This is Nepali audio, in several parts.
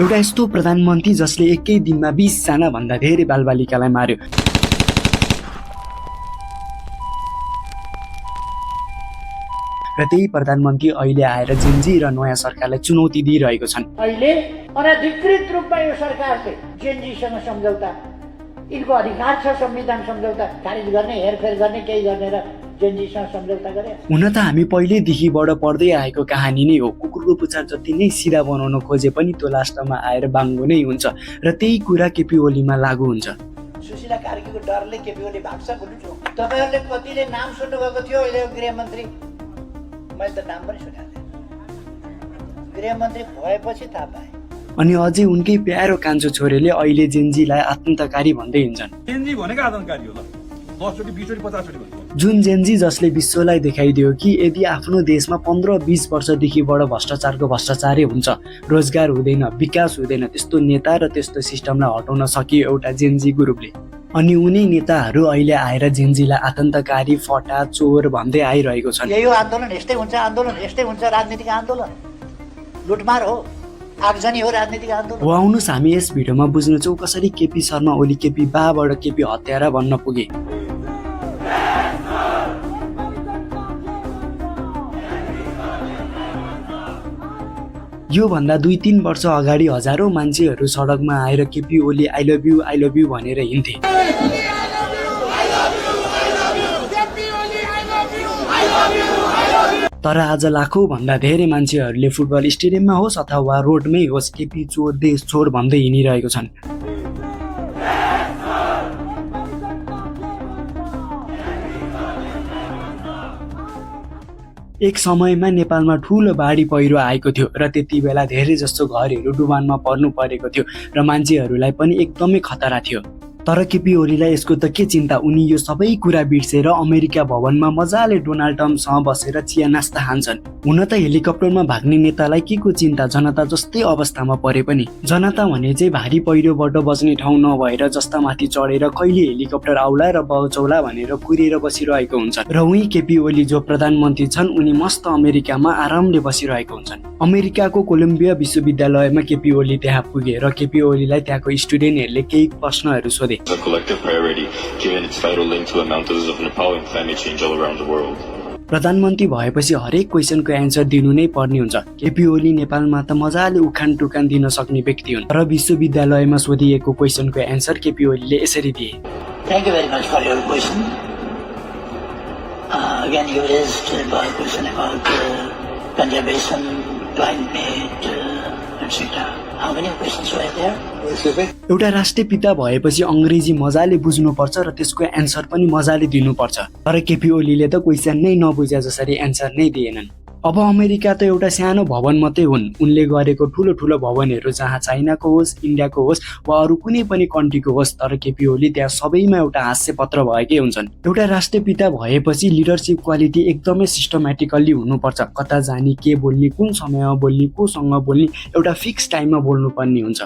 एउटा यस्तो प्रधानमन्त्री जसले एकै दिनमा 20 जना भन्दा धेरै बालबालिकालाई मार्यो। र त्यही प्रधानमन्त्री अहिले आएर जेनजी र नयाँ सरकारलाई चुनौती दिइरहेको छन्। अहिले अनधिकृत रूपमा यो सरकारले जेनजीसँग सम्झौता, यिनको अधिकार छ संविधान सम्झौता खारिज गर्ने, हेरफेर गर्ने, केही गर्ने र जेनजीसँग सम्झौता गरे। हुन त हामी पहिल्यैदेखिबाट पढ्दै आएको कहानी नै हो। कुकुरको पुच्छर जति नै सिधा बनाउन खोजे पनि त्यो लास्टमा आएर बाङ्गो नै हुन्छ र त्यही कुरा केपी ओलीमा लागू हुन्छ। सुशीला कार्कीको डरले केपी ओली भाग्छ भन्नु। तपाईँहरूले कतिले नाम सुन्नुभएको थियो अहिले गृहमन्त्री, मैले त नाम पनि सुनेको थिएँ, गृहमन्त्री भएपछि थाहा पाएँ। अनि अझै उनकै प्यारो कान्छो छोरीले अहिले जेनजीलाई आतङ्ककारी भन्दै हिँड्छन्। जेनजी भनेको आतङ्ककारी हो ल, 10 चोटि 20 चोटि 50 चोटि भन्छ। जुन जेनजी जसले विश्वलाई देखाइदियो कि यदि आफ्नो देशमा 15-20 वर्षदेखि बढ भ्रष्टाचारको भ्रष्टाचारै हुन्छ, रोजगार हुँदैन, विकास हुँदैन, त्यस्तो नेता र त्यस्तो सिस्टमलाई हटाउन सकियो एउटा जेनजी ग्रुपले। अनि उनी नेताहरू अहिले आएर जेनजीलाई आतङ्ककारी, फटा, चोर भन्दै आइरहेको छन्। यही हो आन्दोलन, यस्तै हुन्छ आन्दोलन, यस्तै हुन्छ राजनीतिक आन्दोलन, लुटमार हो, आगजनी हो राजनीतिक आन्दोलन। आउनुहोस् हामी यस भिडियोमा बुझ्नेछौँ कसरी केपी शर्मा ओली केपी बाबाट केपी हत्यारा बन्न पुगे। यो भन्दा 2-3 वर्ष अगाडि हजारौं मान्छेहरू सडकमा आएर KP Oli I love you भनेर हिँड्थे। तर आज लाखौं भन्दा धेरै मान्छेहरूले फुटबल स्टेडियममा होस् अथवा रोडमै होस् केपी चोर देश छोड भन्दै हिँडिरहेको छन्। एक समयमा नेपालमा ठूलो बाढी पहिरो आएको थियो र त्यति बेला धेरै जसो घरहरू डुबानमा पर्नु परेको थियो र मान्छेहरूलाई पनि एकदमै खतरा थियो। तर केपी ओलीलाई यसको त के चिन्ता, उनी यो सबै कुरा बिर्सेर अमेरिका भवनमा मजाले डोनाल्ड ट्रम्पसँग बसेर चिया नास्ता खान्छन्। हुन त हेलिकप्टरमा भाग्ने नेतालाई के को चिन्ता, जनता जस्तै अवस्थामा परे पनि। जनता भने चाहिँ भारी पहिरोबाट बस्ने ठाउँ नभएर जस्ता माथि चढेर कहिले हेलिकप्टर आउला र बचौला भनेर कुरेर बसिरहेको हुन्छ। र उही केपी ओली जो प्रधानमन्त्री छन् उनी मस्त अमेरिकामा आरामले बसिरहेको हुन्छन्। अमेरिकाको कोलम्बिया विश्वविद्यालयमा केपी ओली त्यहाँ पुगे र केपी ओलीलाई त्यहाँको स्टुडेन्टहरूले केही प्रश्नहरू सोधे। A collective priority, given its vital link to the mountains of Nepal and climate change all around the world. प्रधानमन्त्री भएपछि हरेक क्वेसनको एन्सर दिनु नै पर्ने हुन्छ। केपी ओली नेपालमा त मजाले उखान टुकान दिन सक्ने व्यक्ति हुन्, र विश्वविद्यालयमा सोधिएको क्वेसनको एन्सर केपी ओलीले यसरी दिए। Thank you very much for your question. Again, you raised a question about conservation, climate, etc. How many questions were there? एउटा राष्ट्रिय पिता भएपछि अङ्ग्रेजी मजाले बुझ्नुपर्छ र त्यसको एन्सर पनि मजाले दिनुपर्छ। तर केपी ओलीले त क्वेसन नै नबुझे जसरी एन्सर नै दिएनन्। अब अमेरिका त एउटा सानो भवन मात्रै हुन्, उनले गरेको ठुलो ठुलो भवनहरू जहाँ चाइनाको होस्, इन्डियाको होस् वा अरू कुनै पनि कन्ट्रीको होस्, तर केपी ओली त्यहाँ सबैमा एउटा हास्य पत्र भएकै हुन्छन्। एउटा राष्ट्रिय पिता भएपछि लिडरसिप क्वालिटी एकदमै सिस्टमेटिकल्ली हुनुपर्छ। कता जाने, के बोल्ने, कुन समयमा बोल्ने, कोसँग बोल्ने, एउटा फिक्स टाइममा बोल्नुपर्ने हुन्छ।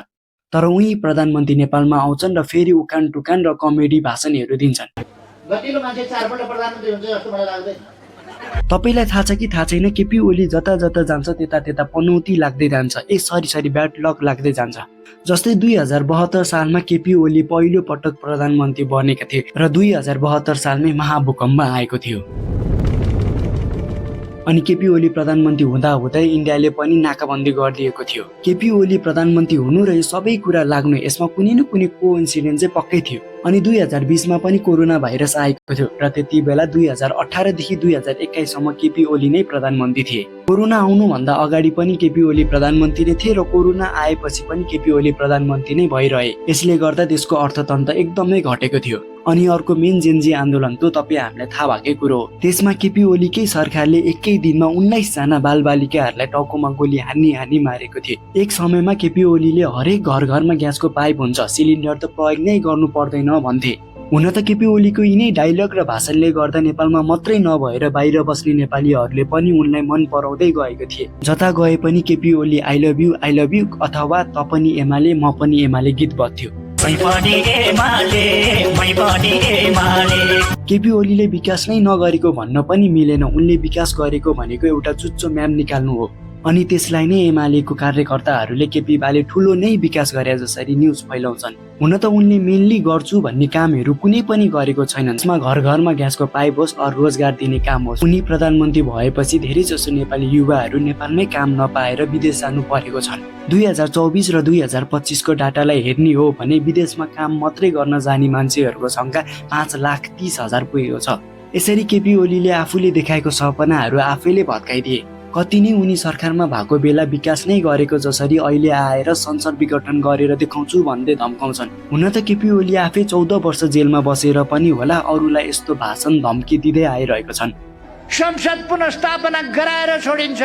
तर उही प्रधानमन्त्री नेपालमा आउँछन् र फेरि उखान टुकान र कमेडी भाषणहरू दिन्छन्। गतिलो मान्छे 4 पल्ट प्रधानमन्त्री हुन्छ जस्तो मलाई लाग्दैन। तपाईलाई थाहा छ कि थाहा छैन, केपी ओली जता जता जान्छ त्यता त्यता पनौती लाग्दै जान्छ, सरी ब्याड लक लाग्दै जान्छ। जस्तै 2072 सालमा केपी ओली पहिलो पटक प्रधानमन्त्री बनेका थिए र 2072 सालमै महाभूकम्प आएको थियो। अनि केपी ओली प्रधानमन्त्री हुँदा हुँदै इन्डियाले पनि नाकाबन्दी गरिदिएको थियो। केपी ओली प्रधानमन्त्री हुनु र यो सबै कुरा लाग्नु यसमा कुनै न कुनै कोइन्सिडेन्स चाहिँ पक्कै थियो। अनि 2020 मा पनि कोरोना भाइरस आएको थियो र त्यति बेला 2018 देखि 2021 सम्म केपी ओली नै प्रधानमन्त्री थिए। कोरोना आउनुभन्दा अगाडि पनि केपी ओली प्रधानमन्त्री नै थिए र कोरोना आएपछि पनि केपी ओली प्रधानमन्त्री नै भइरहे। यसले गर्दा देशको अर्थतन्त्र एकदमै घटेको थियो। अनि अर्को मेन जेनजी आन्दोलन त तपाईँ हामीलाई थाहा भएकै कुरो हो। त्यसमा केपी ओलीकै सरकारले एकै दिनमा 19 जना बालबालिकाहरूलाई टाउकोमा गोली हानी मारेको थिए। एक समयमा केपी ओलीले हरेक घरमा ग्यासको पाइप हुन्छ, सिलिन्डर त प्रयोग नै गर्नु पर्दैन भन्थे। हुन त केपी ओलीको यिनै डायलग र भाषणले गर्दा नेपालमा मात्रै नभएर बाहिर बस्ने नेपालीहरूले पनि उनलाई मन पराउँदै गएको थिए। जता गए पनि KP Oli I love you अथवा त पनि एमाले म पनि एमाले गीत बज्थ्यो। केपी ओलीले विकास नै नगरेको भन्न पनि मिलेन, उनले विकास गरेको भनेको एउटा चुच्चो म्याम निकाल्नु हो। अनि त्यसलाई नै एमालेको कार्यकर्ताहरूले केपी ओलीले ठुलो नै विकास गरे जसरी न्युज फैलाउँछन्। हुन त उनले मेनली गर्छु भन्ने कामहरू कुनै पनि गरेको छैनन्। यसमा घर घरमा ग्यासको पाइप होस् अरू रोजगार दिने काम होस्। उनी प्रधानमन्त्री भएपछि धेरैजसो नेपाली युवाहरू नेपालमै काम नपाएर विदेश जानु परेको छन्। 2024 र 2025 को डाटालाई हेर्ने हो भने विदेशमा काम मात्रै गर्न जाने मान्छेहरूको संख्या 5,30,000 पुगेको छ। यसरी केपी ओलीले आफूले देखाएको सपनाहरू आफैले भत्काइदिए। कति नै उनी सरकारमा भएको बेला विकास नै गरेको जसरी अहिले आएर संसद विघटन गरेर देखाउँछु भन्दै धम्काउँछन्। हुन त केपी ओली आफै 14 वर्ष जेलमा बसेर पनि होला अरूलाई यस्तो भाषण धम्की दिँदै आइरहेको छन्। संसद पुनर्स्थापना गराएर छोडिन्छ।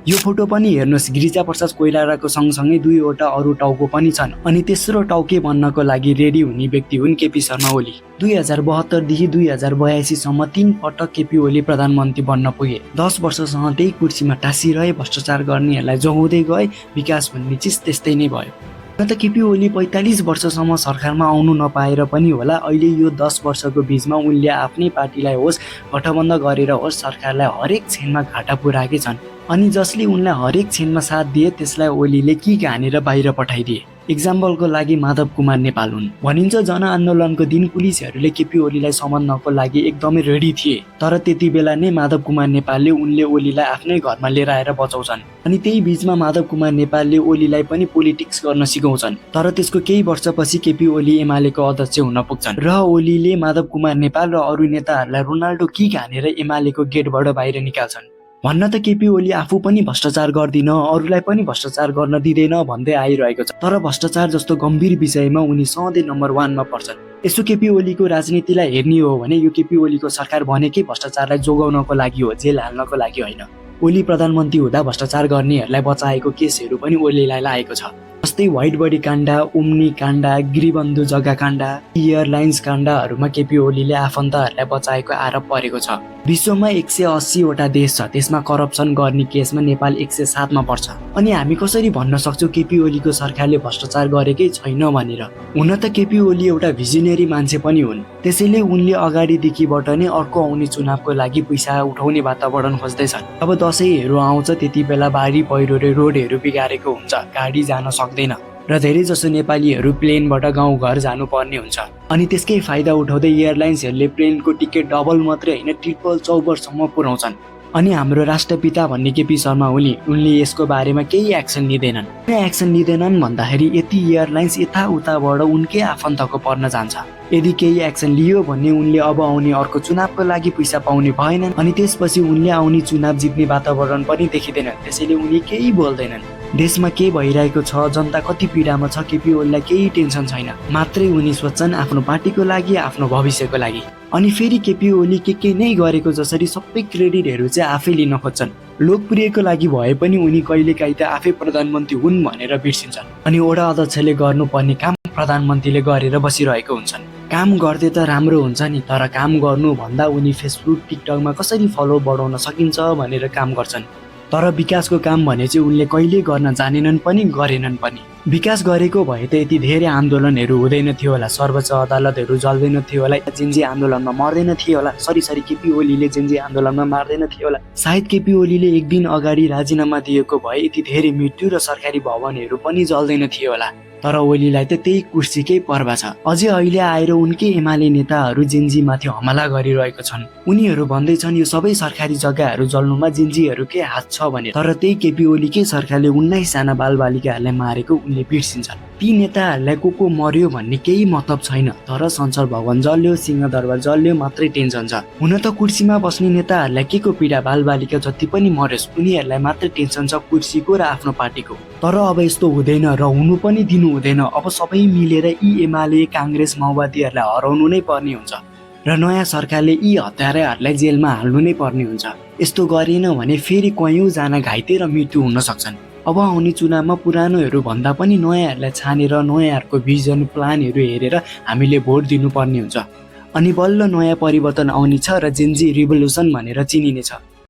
यो फोटो पनि हेर्नुहोस्, गिरिजाप्रसाद कोइरालाको सँगसँगै दुईवटा अरू टाउको पनि छन्। अनि तेस्रो टाउके बन्नको लागि रेडी हुने व्यक्ति हुन् केपी शर्मा ओली। 2072 देखि 2082 सम्म 3 पटक केपी ओली प्रधानमन्त्री बन्न पुगे। 10 वर्षसम्म त्यही कुर्सीमा टाँसिरहे, भ्रष्टाचार गर्नेहरूलाई जोगाउँदै गए। विकास भन्ने चिज त्यस्तै नै भयो। न त केपी ओली 45 वर्षसम्म सरकारमा आउनु नपाएर पनि होला अहिले यो 10 वर्षको बीचमा उनले आफ्नै पार्टीलाई होस् गठबन्धन गरेर होस् सरकारलाई हरेक क्षणमा घाटा पुर्याएकै छन्। अनि जसले उनलाई हरेक क्षणमा साथ दिए त्यसलाई ओलीले कि हानेर बाहिर पठाइदिए। इक्जाम्पलको लागि माधव कुमार नेपाल हुन्। भनिन्छ जनआन्दोलनको दिन पुलिसहरूले केपी ओलीलाई समात्नको लागि एकदमै रेडी थिए। तर त्यति बेला नै माधव कुमार नेपालले उनले ओलीलाई आफ्नै घरमा लिएर आएर बचाउँछन्। अनि त्यही बीचमा माधव कुमार नेपालले ओलीलाई पनि पोलिटिक्स गर्न सिकाउँछन्। तर त्यसको केही वर्षपछि केपी ओली एमालेको अध्यक्ष हुन पुग्छन् र ओलीले माधव कुमार नेपाल र अरू नेताहरूलाई रोनाल्डो किक हानेर एमालेको गेटबाट बाहिर निकाल्छन्। भन्न त केपी ओली आफू पनि भ्रष्टाचार गर्दिन, अरूलाई पनि भ्रष्टाचार गर्न दिँदैन भन्दै आइरहेको छ। तर भ्रष्टाचार जस्तो गम्भीर विषयमा उनी सधैँ नम्बर 1 मा पर्छन्। यसो केपी ओलीको राजनीतिलाई हेर्ने हो भने यो केपी ओलीको सरकार भनेकै भ्रष्टाचारलाई जोगाउनको लागि हो, जेल हाल्नको लागि होइन। ओली प्रधानमन्त्री हुँदा भ्रष्टाचार गर्नेहरूलाई बचाएको केसहरू पनि ओलीलाई लागेको छ। जस्तै व्हाइट बडी काण्ड, ओम्नी काण्ड, गिरिबन्धु जग्गा काण्ड, एयरलाइन्स काण्डहरूमा केपी ओलीले आफन्तहरूलाई बचाएको आरोप परेको छ। विश्वमा 180 वटा देश छ, त्यसमा करप्सन गर्ने केसमा नेपाल 107 मा पर्छ। अनि हामी कसरी भन्न सक्छौँ केपी ओलीको सरकारले भ्रष्टाचार गरेकै छैन भनेर? हुन त केपी ओली एउटा भिजनरी मान्छे पनि हुन्। त्यसैले उनले अगाडिदेखिबाट नै अर्को आउने चुनावको लागि पैसा उठाउने वातावरण खोज्दैछन्। अब दसैँहरू आउँछ, त्यति बेला बाढी पहिरोले रोडहरू बिगारेको हुन्छ, गाडी जान सक्दैन र धेरै जसो नेपालीहरू प्लेनबाट गाउँघर जानुपर्ने हुन्छ। अनि त्यसकै फाइदा उठाउँदै एयरलाइन्सहरूले प्लेनको टिकट डबल मात्रै होइन ट्रिपल चौबरसम्म पुर्याउँछन्। अनि हाम्रो राष्ट्रपिता भन्ने केपी शर्मा ओली उनले यसको बारेमा केही एक्सन लिँदैनन्। एक्सन लिँदैनन् भन्दाखेरि यति एयरलाइन्स यताउताबाट उनकै आफन्तको पर्न जान्छ। यदि केही एक्सन लियो भने उनले अब आउने अर्को चुनावको लागि पैसा पाउने भएनन्। अनि त्यसपछि उनले आउने चुनाव जित्ने वातावरण पनि देखिँदैन। त्यसैले उनी केही बोल्दैनन्। देशमा के भइरहेको छ, जनता कति पीडामा छ, केपी ओलीलाई केही टेन्सन छैन। मात्रै उनी सोच्छन् आफ्नो पार्टीको लागि, आफ्नो भविष्यको लागि। अनि फेरि केपी ओली के नै गरेको जसरी सबै क्रेडिटहरू चाहिँ आफै लिन खोज्छन्। लोकप्रियको लागि भए पनि उनी कहिलेकाहीँ त आफै प्रधानमन्त्री हुन् भनेर बिर्सिन्छन्। अनि वडा अध्यक्षले गर्नुपर्ने काम प्रधानमन्त्रीले गरेर बसिरहेको हुन्छन्। काम गर्दै त राम्रो हुन्छ नि, तर काम गर्नु भन्दा उनी फेसबुक टिकटकमा कसरी फलो बढाउन सकिन्छ भनेर काम गर्छन्। तर विकासको काम भने चाहिँ उनले कहिले गर्न जानेनन् पनि गरेनन् पनि। विकास गरेको भए त यति धेरै आन्दोलनहरू हुँदैन थियो होला, सर्वोच्च अदालतहरू जल्दैन थियो होला, जेन्जी आन्दोलनमा मर्दैन थियो होला, सरी केपी ओलीले जेन्जी आन्दोलनमा मार्दैन थियो होला। सायद केपी ओलीले एक दिन अगाडि राजीनामा दिएको भए यति धेरै मृत्यु र सरकारी भवनहरू पनि जल्दैन थियो होला। तर ओलीलाई त त्यही कुर्सीकै पर्वा छ। अझै अहिले आएर उनकै एमाले नेताहरू जेन्जीमाथि हमला गरिरहेको छन्। उनीहरू भन्दैछन् यो सबै सरकारी जग्गाहरू जल्नुमा जेन्जीहरूकै हात छ भने। तर त्यही केपी ओलीकै सरकारले 19 साना बालबालिकाहरूलाई मारेको उनले बिर्सिन्छन्। ती नेताहरूलाई को मर्यो भन्ने केही मतलब छैन। तर संसद भवन जल्यो, सिंहदरबार जल्यो मात्रै टेन्सन छ। हुन त कुर्सीमा बस्ने नेताहरूलाई के को पीडा, बालबालिका जति पनि मर्योस् उनीहरूलाई मात्रै टेन्सन छ, कुर्सीको र आफ्नो पार्टीको। तर अब यस्तो हुँदैन र हुनु पनि दिनु हुँदैन। अब सबै मिलेर यी एमाले, काङ्ग्रेस, माओवादीहरूलाई हराउनु नै पर्ने हुन्छ र नयाँ सरकारले यी हत्याराहरूलाई जेलमा हाल्नु नै पर्ने हुन्छ। यस्तो गरेन भने फेरि कयौँ जना घाइते र मृत्यु हुन सक्छन्। अब आउने चुनावमा पुरानोहरू भन्दा पनि नयाँहरूलाई छानेर नयाँहरूको भिजन प्लानहरू हेरेर हामीले भोट दिनुपर्ने हुन्छ। अनि बल्ल नयाँ परिवर्तन आउने छ र जेन्जी रिभोल्युसन भनेर चिनिनेछ।